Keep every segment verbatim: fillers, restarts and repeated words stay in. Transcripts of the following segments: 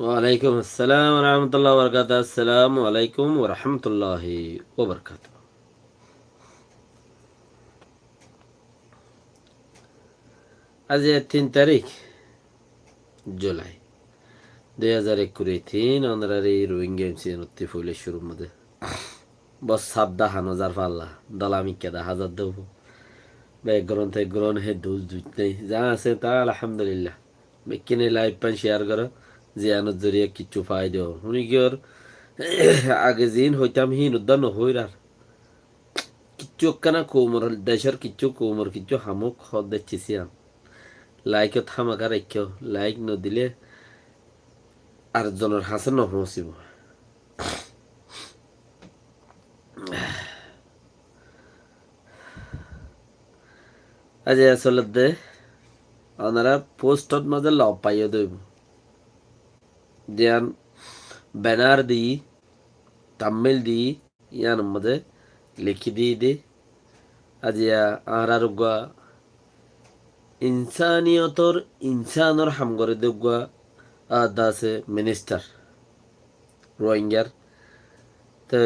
وعليكم السلام ورحمة الله وبركاته. السلام عليكم ورحمة الله وبركاته. Aijja tin tarík Julai dui házar ekkuri tin, onorar ei Rohingya M C N ottú foila cúrur modé bos sáf dahá no zar falla, dola mikká dahá zar dóu. Background tackground hé dul duit nái, za asé ta alhamdulillah. Bekkúne live fán share goró, ziyánor zoriya kiccú faida ó. Húni giyór age ziín hoitám híin uddá no hoóir ar. Kiccú ekkána koumor, decór kiccú, koumor kiccú hamuk hoódde cis yían. Laikot hámaka raikkó, laik no dilé ar zonor hañsé no foóñsibó. Aijja asolodde onora postot mazé lof faiyó dóibo. Ziyán banner di, thumbnail di, yíanor mazé lekí diyé dé. Aijja añárar uggúa insaniyotor, insanor ham goré dé uggúa aádda asé minister Rohingyar. Te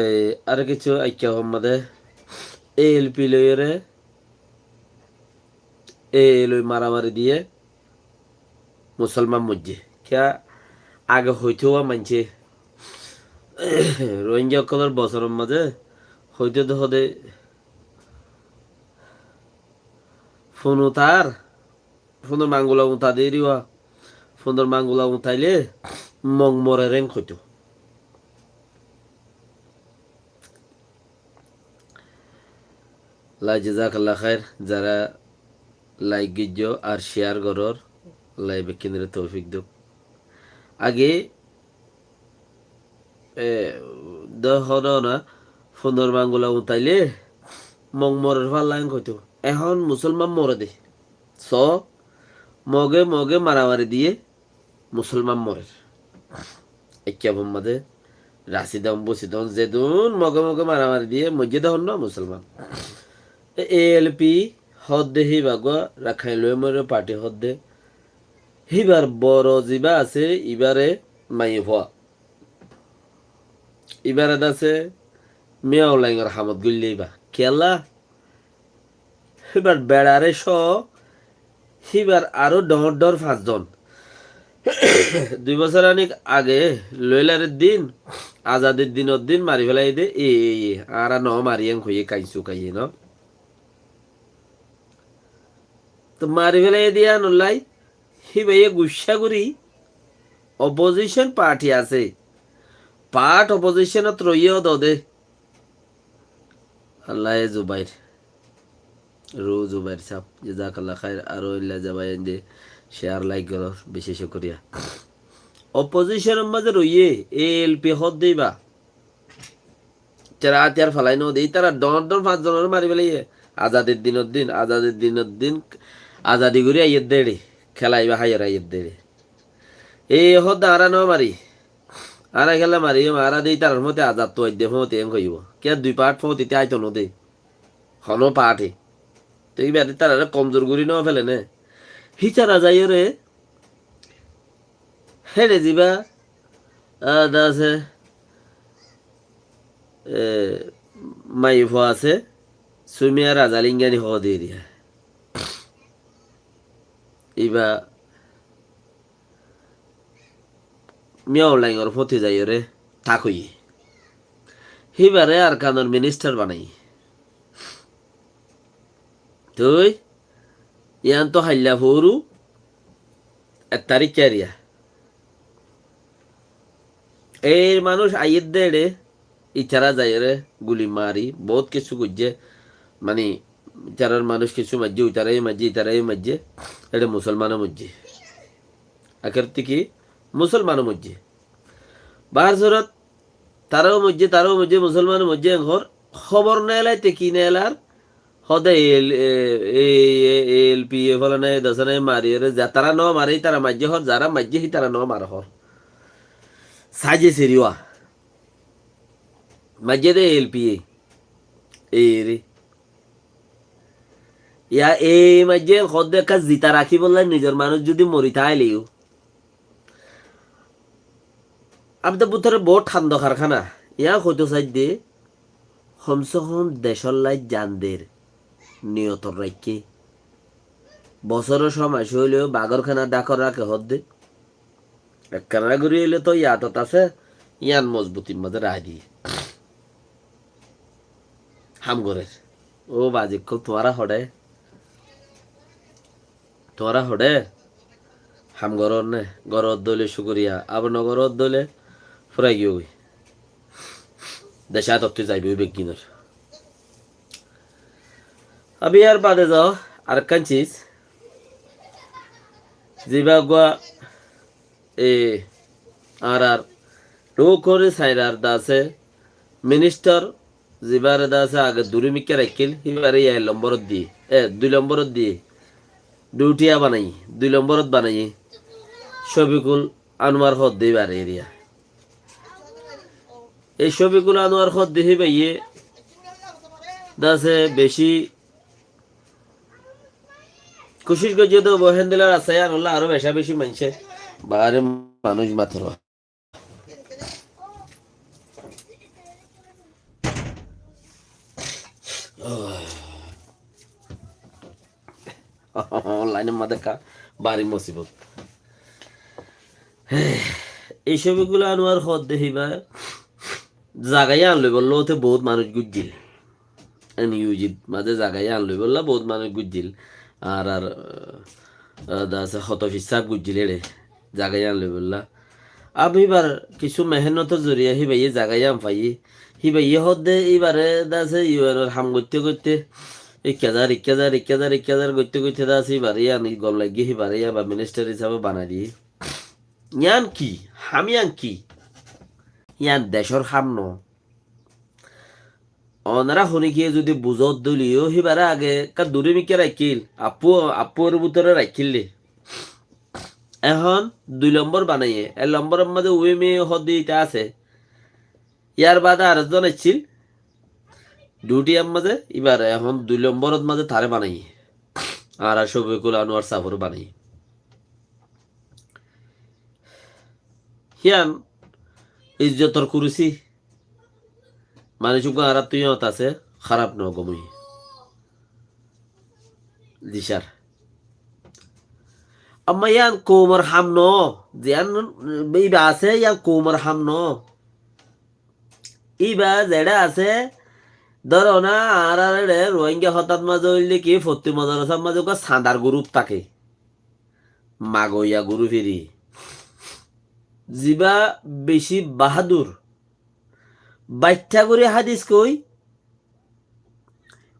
ar kissú aikká hoór modé A L P loiyóre, A L P maramari diyé, Musolman moijjé. Kiyá age hoitóu maincé Rohingya ókkolor bosoror mazé hoitóu de hoóde funu tar, funur mangula uñta de iriwa, funur mangula uñtailé mong morer en hoitóu. La, jazakallah khair, zara like goijjó ar share gorór, Allah bekkúnore toufik douk. Age, e, de hono na, funor mangula uñtailé mong morer falla en hoitóu. Ehón musolman more de. So, moge moge maramari diyé, musolman morer. Ekká bumma de, Rasidon, Busidon, zedún moge moge maramari diyé, moijjé de honnúa musolman. E, A L P hoódde híba uggúa, Rakhain Loimor Party hoódde. Híbar boro zibá asé, ibáre maiyafua. Ibáre de asé, Miyaulaingor hamot goillé ibá. Kiyólla? Híbar beçare cóo, híbar aró dhoóñr dhoóñr fañszon. Dui bosór anik age, loilarer din, azadir dinor din mari félaiyé dé, e, e, e, añára no mari en hoiyé kain sukaiyé no. To mari félaiyé dé yíanollái, híbaye guccá gorí opposition party asé, part oppositionot roiyé ó dode. Allaye Zubair. Ru Zubair sab, jazakallah khair. Aró illa zabain de share, like goró, beci cukuriya. Opposition or mazé roiyé, A L P hoódde ibá. Tera átiyar falai no de, ítara dhoóñr dhoóñr fañszonore mari félaiyé. Azadir dinor din, azadir dinor din, azadi gorí aiyér de eçé. Kela ibá háiyore aiyér de eçé. E hoódde añára no mari. Añára kiyólla mariyum, añára de ítarar fóñti azad tuaidde fóñti en hoiyó. Kiyá dui part fóñti te aito no de. Honó party. Te íba de ítarare komzur gorí no féle né. Hítara zaiyóre, héçe zibá, a, de asé, e, maiyafua asé, Sumiya Razalingani hoó de eriya. Íba Miyaulaingor fóñti zaiyóre tákoiye. Híbare Arkanor minister banaiyé. Tui, yián to hailla foóru, ek tarík keriya. Ei manúic aiyér de eçé, itará zaiyóre guli mari, bout kessú goijjé, mani, itarar manúic kessú maijjé, itaráyo maijjé, itaráyo maijjé, ére musolmano moijjé. Akérottí ki? Musolmano moijjé. Bahár surot, taráo moijjé, taráo moijjé, musolmano moijjé, en hoór, hóbor neelaite ki neelar, hoóde AL, e, e, e, ALPA, e, folana, e, dosana, e, mariyóre, za-, tará no mare, tará maijjé hoór, zará maijjé, hí tará no mare hoór. Saijje siriwa. Maijjé de ALPA. Ere. Ya, e maijjé hoódde ekká zita rakíbolla nizor manúic zudi mori táileyo. Abdul bútore bout thándo karkána. Yá hoitó saidde, hom se hom decólla zan der niyotor raikké. Bosóro só mac óileyo bagór kena dákor raké hoódde. Ekkán gorí óile tó yadot asé, yían mozbutir mazé raái diyé. Ham gorér. Ó bazi ókkol, tuáñra hoçé? Tuáñra hoçé? Ham gorór né? Goródde óile cúkuriya. Abar no goródde óile furai giyói. Decá tottí zaibói beggúnor. Abi yar bade zo, arekkán ciz. Zibá uggúa, e, añárar rukore sairar de asé, ministar zibáre de asé age duri mikká raikkíl, híbare yá ek lomborot diyé, e, dui lomborot diyé, dutiya banaiyé, dui lomborot banaiyé. Cóbikul Anuar hoódde íbar eriya. E Cóbikul Anuar hoódde híbaye de asé bicí kucíc goijjé de óbo, héndilla rasta yíanolla aró becá bicí maincé baáre manúic matoro. Onlainor mazé ekká bari musibot. E Cóbikul Anuar hoódde híba zaga yían loibolla óte bout manúic guijjíl. NUG mazé zaga yían loibolla bout manúic guijjíl. Añárar, e, de asé hoto fissáf guijjíl éçe zaga yían loibolla. Ab híbar kissú mehénnotor zoriya híbaye zaga yían faiyé. Híbaye hoódde íbare de asé UN or ham goitté goitté, ikká zar, ikká zar, ikká zar, ikká zar goitté goitté de asé íbare yían gom laiggé, híbare yían ba ministar hísabe banai diyé. Yían ki? Ham yían ki? Yían decór ham no. Onorá honíkiye zudi buzódde óile yó híbare age ekká duri mikká raikkíl, affú, affúor bútore raikkíl de. Ehón dui lombor banaiyé, ek lomboror mazé uweme hoódde ita asé. Yar bade arezzon aiccíl, dutiyar mazé, íbare ehón dui lomborot mazé taré banaiyé. Añárar Cóbikul Anuar sáfore banaiyé. Yían izzotor kurusi. Manúic uggúa añárattú yíot asé, háraf no gom óiye. Dicár. Amma yían koumor ham no, ziyán íba asé, yían koumor ham no. Íba zeçé asé, dóro na, añárar eçé Ruáingga hotát mazé óilde ki, fottí modorasár mazé uggúa sañdar gurúp táke. Magoiya gurúp eri. Zibá bicí bahádur. Baiththá gorí hádis koi,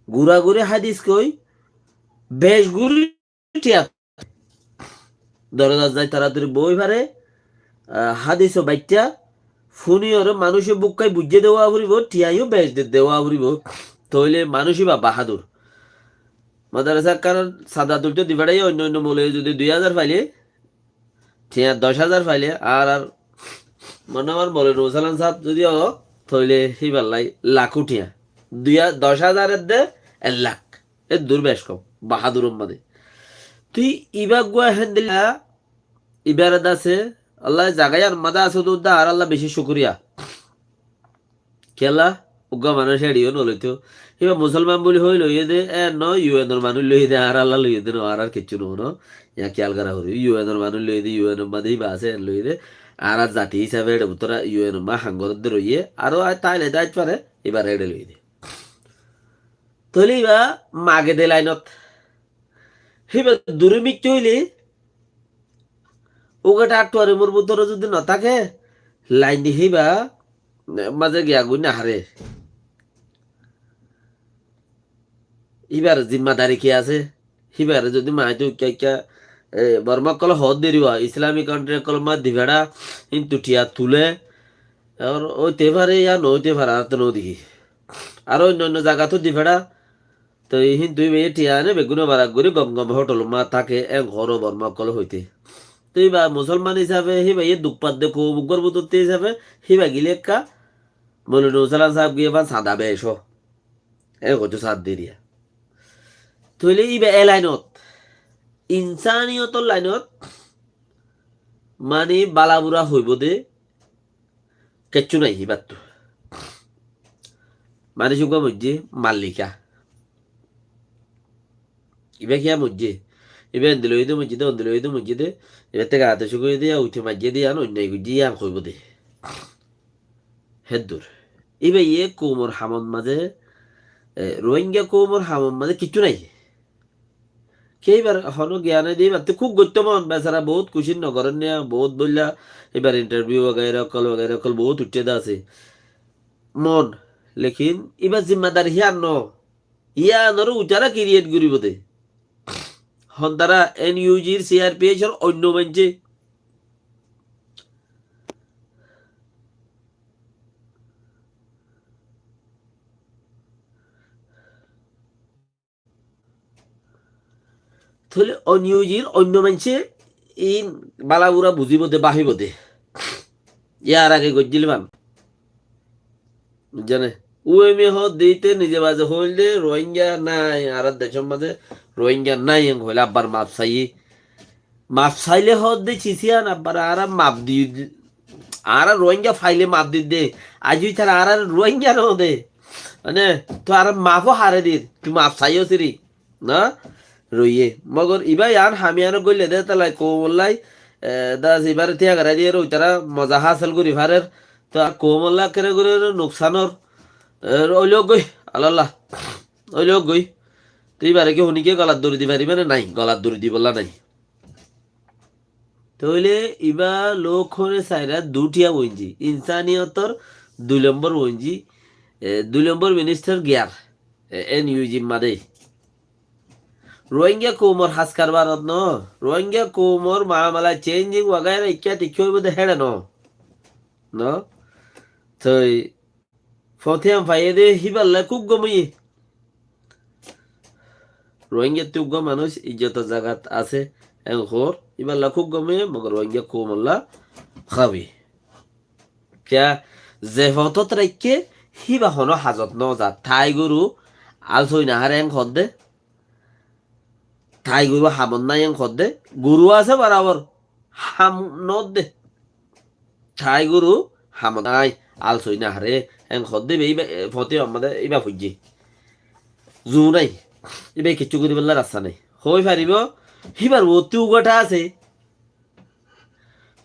gura gorí hádis koi, bec gorí thiañ. Dorozat zai toratori boói fare, ah, hádis o baiththá, fúniyóre manúice búkkái buijjé dewá foribóu, thiañ yó bec de dewá foribóu. Tóile manúic íba bahádur. Modorasa ekkánor sañda tuiltó di feçáiye, oinno oinno moulovi zudi dui házar faile, thiañ doc házar faile, ar, ar, mone añár moulovi Nurusalam sáb zudi ó, tóile híballái lakó thiañ. Dui há-, doc házar edde ek lak. Eddur bec kom, baháduror mazé. Tui íba uggúa héndilla, íbare de asé, Allah zaga yían mazé asé dé, añár Allah bicí cúkuriya. Kiyólla, uggúa manúic eçiyó noloitó. Íba musolman buli hoi loiyé dé, e no, UN or manúic loiyé dé, añár Allah loiyé dé no, añár ar kiccú no, no. Yá kiyál gorá foribó. UN or manúic loiyé dé, UN or mazé íba asé, en loiyé dé. Añár ar zati hísabe eçe bútore UN or mazé ham gorédde roiyé. Aró ai táile de ait fare, íbare eçe loiyé dé. Tóile íba mage dé lainot. Híba duri mikká óile, uggúa táttuaremor bútore zudi no táke, lain di híba mazé giya goi no haré. Íbar zimmadari ki asé? Híbare zodi maáñti uikká uikká, e, Bormá ókkole hoódde riba, Islamic country ókkolor mazé di feçá, kintu thiañ tulé, ar óite fare ya no óite fare, añáttu no dekí. Ar oinno oinno zagat ó di feçá, toi kintu íbaye thiañ ane beggúne barak gorí gom gom hotelor mazé táke, en hoór Bormá ókkole hoité. Toi íba musolman hísafe, híbaye duk fadde koum uggwar bútotte hísafe, híba gile ekká Moloi Nur Salam sáb giyé fán sañda bec ó. E hoito sár deriya. Tóile íba e lainot, insaniyotor lainot, mani bala bura hoibó de, kessú nai íbattu. Manúic uggwá moijjé, mallika. Íba kiyá moijjé? Íba endilla óiye de moijjé de, ondilla óiye de moijjé de, íbatte gato cúk óiye de, ya uite maijjé de, yan onnai goijjé, yan hoibó de. Héddur. Íbaye koumor hamot mazé, e, Rohingya koumor hamot mazé kessú nai. Ke íbar hono giyan nai de, íbattú kúb goittó mon, besara bout kucíc no gorér né, bout boilla, íbar interview wagaira ókkol, wagaira ókkol bout uiththé de asé. Mon, lekin íbar zimmadari híyan no. Híyanore uitara create goríbo de. Hon tara N U G r, C R P H or oinno maincé. Tóile N U G r oinno maincé in bala bura buzíbo de, báfibo de. Yar age goijjíl fán. Buijjó né? U M A hoódde íte nize baze hoóil de Rohingya nái, añárar decór mazé Rohingya nái, en hoóile abbar maf saiyé. Maf sailé hoódde ciciyan abbar añára maf di, añára Rohingya failé maf di de. Aijjó ítara añára Rohingya no de. Mane, toi añára maf ó hare dir, tui maf saiyó siri. Na? Roiyé. Mogor ibá yián ham yián goille de, tala koumollá, e, das ibáre tiyañ gorai diyére uitará moza hásel gorí farer. To ar koumollá kene gorí nuksan or, e, óilogói, alalla. Óilogói. To ibáre ki honikiye golat dóri di faribá né? Nái, golat dóri dibollá nái. Tóile ibá lók hone sairá dui thiañ boinjí. Insaniyotor dui lombor boinjí, e, dui lombor minister giyar. E, N U G r mazé. Rohingya koumor has karbarot no, Rohingya koumor mamala changing wagaira ikká tikká óibo de héçe no. No? Toi fótiyan faiyé de híballa kúb gom óiye. Rohingyattú uggwá manúic ijjotor zagat asé, en hoór, híballa kúb gom óiye, mogor Rohingya koumolla hábi. Kiyá, ze fotót raikké, híba honó hazot no za. Tái goru, al sói no hare en hoódde. Tái goru hamot nái en hoódde. Goru asé borabor, ham no de. Tái goru hamot nái, al sói no hare en hoódde, íba, íba, e, fóti ammá de, íba foijjé. Zu nái. Íba kessú goríbolla rasta nái. Hoi faribó, híbar uottí ugathá asé.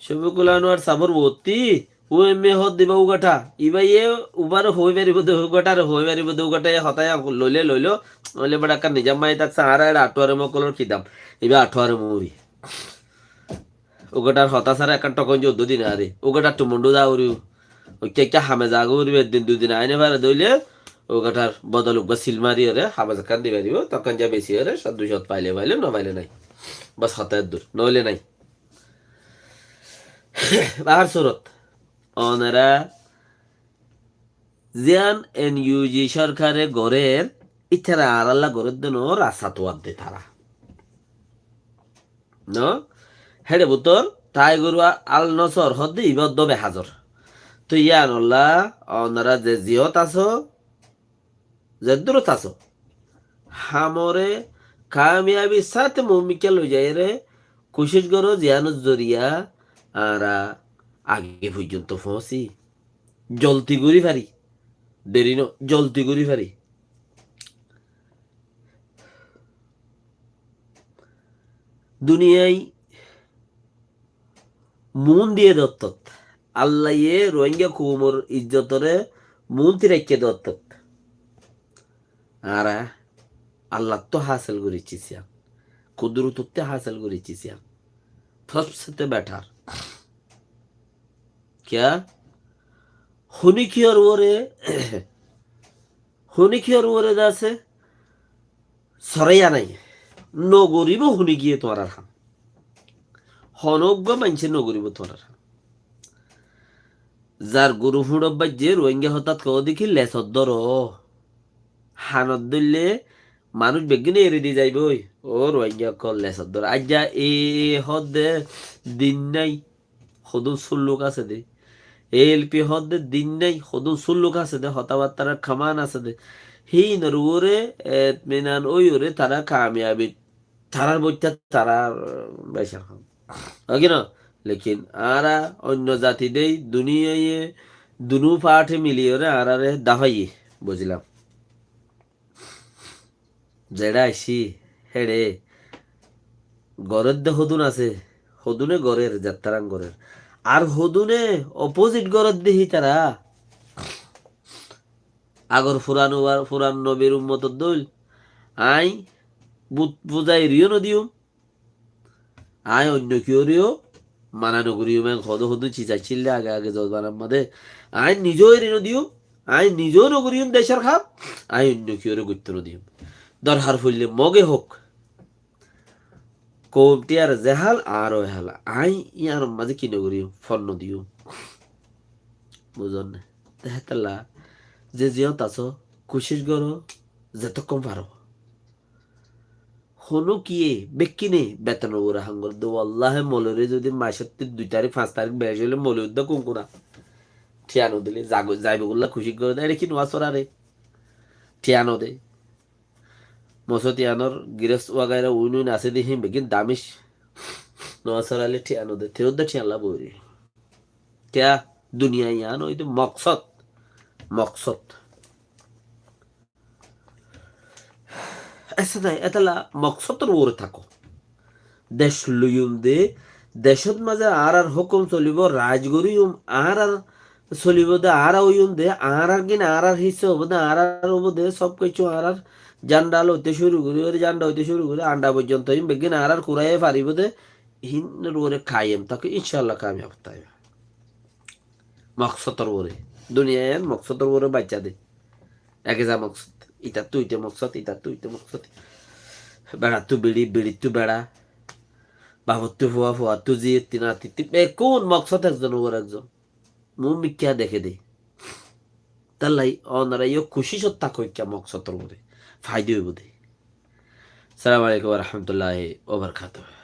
Shofik Anwar sábor uottí, U M A hoódde íba ugathá. Íbaye ubare hoi faribó de ugathá, ar hoi faribó de ugathá, e hotá yián loile loilo, noile bera ekkán nizam mani tákse, añára eçe athware mokkolor ki dam. Íba athware muri. Ugathár hotá sára ekkán thokon joddo din are. Ugathár tumundu da uri. Oikká ekká hame zaga uri, eddin dui din aine fare dóile, ugathár bodol uggwá sil mari ore, hame zakkán di faribo, tokkán za besi ore, sot dui sot faile faile, no faile nái. Bas hotá eddur, noile nái. Bahar surot. Onora ziyán N U G sorkare gorér, ítara añáralla gorér de no, rasta tuwar de tara. No? Héçe bútor Tái Goru Al Nosor hoódde ibá dóbe hazor. Toi yíanolla onora ze ziyót asó, zeddúrot asó, hamore kamiyabir sáte muúmikká loizaiyére kucíc goró, ziyánor zoriya añára age foijjonto foóñsi. Zoldi gorí fari. Deri no, zoldi gorí fari. Duniyai muún diyé de ottót. Allaye Rohingya koumor ijjotore muúnti raikké de ottót. Añára Allattú hásel gorícci siyán. Kudurotottú hásel gorícci siyán. Sobsete better. Kiyá? Húni kiyór uore, húni kiyór uore de asé, soráiya nái. Nogoríbo húni giyé tuáñrar ham. Honó uggúa maincé nogoríbo tuáñrar ham. Zar guru fúñçot baijjé, Ruáingga hotát hoó de ki lesot dóro. Hanot dóille manúic beggíne eri di zaibói. Ó Ruáingga ókkol lesot dóro. Aijja e, e hoó de din nái. Hodún súlluk asé dé. E elpi hoódde din nái, hodún súlluk asé dé, hotábattar kamán asé dé. Híinor uore etminan óiyoré tará kamiyabit, tarár boittá tarár, eh, becár ham. Ói ki no? Lekin añára oinno zati dé, duniyaiye, dunú faáñti miliyoré añáráre dafaiyé, buzilam. Zeçé aiccí, héçe gorér de hodún asé, hodúne gorér, zettarán gorér. Ar hodúne opózit gorér de hítara. Agor furan uar-, furan nobir ummotor dóil. Aññí but fuzá eriyó nodiyúm. Aññí oinno kiyóreó mana nogoríyum, en hodó hodún cis accíl dé age age zosbanar modé. Aññí nizó eri nodiyúm, aññí nizó nogoríyum decór ham, aññí oinno kiyóre goittó nodiyúm. Dorhar foille Mogé houk. Koum tiyar ze hál, añáró e hál. Aññí yíanor mazé ki nogoríyum, fon nodiyúm. Buzón né? Te hétolla ze ziyót asó, kucíc goró, zetókkon faró. Honókiye, bekkíne betonor uore ham gorédde. Wallahi, moulovi zodi macótti dui tarík, fañs tarík bec óile moulovi uddá kunkuna. Thiañ nodile, zago-, zaibogolla kucíc gorédde. Ére ki nuwaz foráre? Thiañ node. Mosót iánor girost wagaira uin uin asé de hín beggín damic. Nuwaz foráile thiañ node. Te uddá thiañlla bori. Thiañ duniya ián óide moksót. Moksót. Esa nai, etala moksótor uore táko. Dec loiyum de, decót mazé añárar hókum solibo, raj goríyum, añárar solibo de, añára óiyum de, añárar gin añárar hissá óibo de, añárar óibo de, sob kessú añárar, janda loite cúru gorí, janda óite cúru gorí, anda foijjonto hín beggín añárar kuraiyé faribo de, hínor uore kayem táko, incállah kamiyab táibo. Moksótor uore. Duniya ián moksótor uore baicca de. Ek eza moksót. Itattú ite moksót, itattú ite moksót. Beçattú biçi, biçittú beça. Bafottú fua, fuattú zi, tinatittú. Bekkún moksót ekzonor uore ekzon. Muúmikká deké de. Tallai onora yó kucícot táko ikká moksótor uore. Faida óibo de. Assalamu alaikum wa rahmatullahi wa barakatuhu.